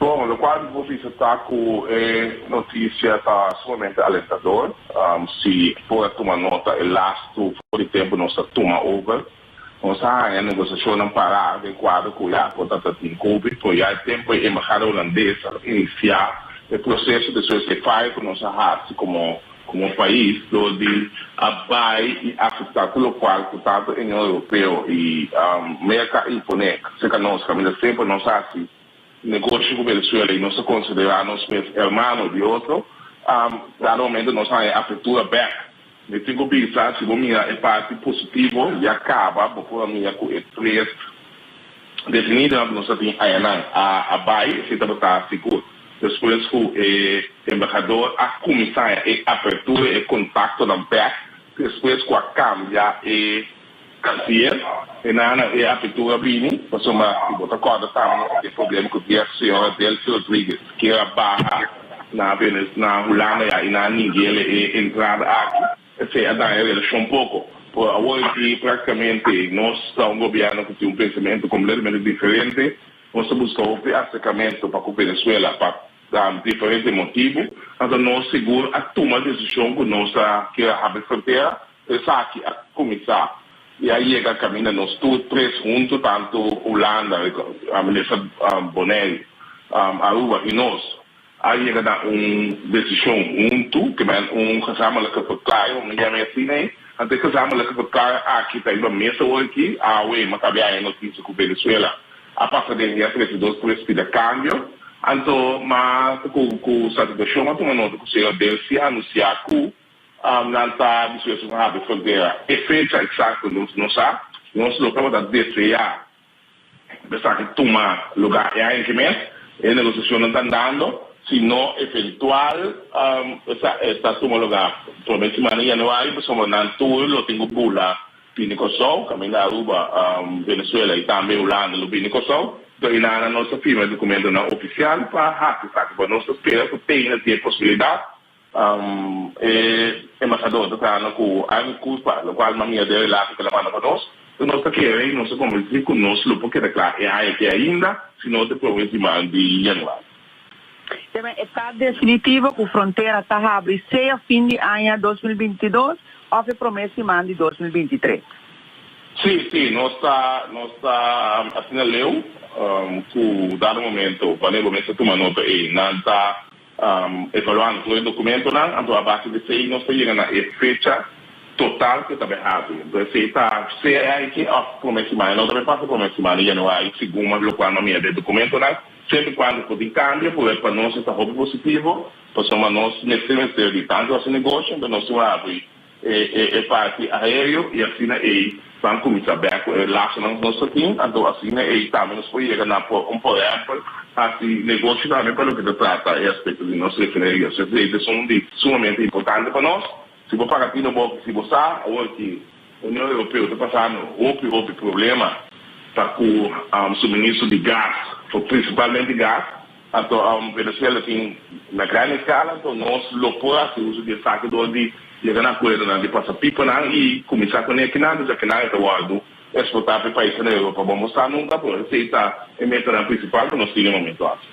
Bon, lokual mi por bisa ta ku e notisia ta sumamente alentador. Si por a tuma nota e lastu for di tempu nos a tuma over, nos a haña negosiashonnan pará den kuadro ku ya por tabata tin Covid, pero ya e tempu e embahada hulandes a inisiá e proseso despues di e fayo ku nos a hasi komo komo pais dor di a bai i aseptá tur lokual ku tantu Union Europeo i Merka a imponé serka nos, kaminda semper nos a hasi negoshi ku Venezuela i nos ta konsiderá nos mes hermano di otro, dado momento nos haña e apertura bèk. Mi tin ku bisa, si bo mira e parti positivo, ya kaba bo por a mira ku e tres detenidonan ku nos a tin ayanan a a bai, esei tabata sigur. Despues ku e embahador a kuminsá haña e apertura, e kontaktonan bèk, despues ku a kambia e Kansier, e nana e apertura bini, pasobra si bo ta kòrda tambe nos a tin problema ku dies señora Delcy Rodriguez kier a baha na Venez na Hulanda ya i nan a ningele e entrada aki, esei a daña e relashon poko. Pero awor aki praktikamente nos ta un gobièrnu ku tin un pensamentu kompletamente diferente, nos ta buska hopi aserkamentu pa ku Venezuela pa diferente motibu, anto nos sigur a tuma desishon ku nos ta kier a habri frontera. Esaki a kuminsá i a yega kaminda nos tur tres huntu, tantu Hulanda, Minister Bonaire, Aruba i nos, a yega na un desishon huntu, ke men un gezamenlijke verklaring, mi yama e asina ei. Anto e gezamenlijke verklaring aki ta riba mesa awor aki. Awe mi a kabia haña notisia ku Venezuela a pasa den e trese dos tres pida kambio. Anto ma ku satisfakshon a tuma nota ku señor Delcy a anunsiá ku Nan ta dispuesto pa habri frontera. E fecha eksakto nos no sa. Nos lo tabata deseá pa esaki tuma lugá e aña ki mes. E negosiashonnan ta andando. Si no eventual e ta tuma lugá promé simana di yanüari pasobra nan tur lo tin ku bula bini Kòrsou, kaminda Aruba, Venezuela i tambe Hulanda lo bini Kòrsou. Enton i nan nos ta firma e dokumentonan ofisial pa hasi esaki. Pero nos ta spera ku tene tin e posibilidat. E embahador ta trahando ku Army Culpa, lokual m'a mira den relato ku el a manda pa nos. Enton nos ta kere i nos ta konvensí ku nos lo por keda kla e aña aki ainda, si no ta e prome siman di yanüari. Debe e ta definitivo ku frontera ta habri sea fin di aña 2022 òf e prome siman di 2023. Sí, sí, nos ta, nos ta asina leu ku dado momento, wanneer bo mester tuma nota ei, nan ta Evaluando tur e documentonan, anto a base di esey nos ta yega na e fecha total cu ta bay habri. Anto esey ta sea e aki of prome siman. E no ta bay pasa prome siman di januari segun locual no mira den e documentonan. Semper y cuando por tin cambio, por pa nos e ta hopi positivo, pasobra nos mester mester di tanto haci negoshi, anto nos tin habri e parti aereo y asina ey ban cuminsa bek cu e lasonan cu nos ta tin, anto asina ey tambe nos por yega na por un por ehempel haci negoshi tambe pa loke ta trata e aspecto di nos refineria. So esey ta esun di sumamente importante pa nos. Si bo paga tino bo si bo sa awor ki Union Europeo ta pasando hopi hopi problema pa cu suministro di gas, principalmente gas. Anto Venezuela tin na gran escala, anto nos lo por haci uso di esaki door di yega na acuerdonan di pasa pipanan y cuminsa cu nekinan, dus akinan e ta wordo exporta pa e paisnan na Europa. Bo no sa nunca, pero esey ta e metanan principal cu nos tin e momento aki.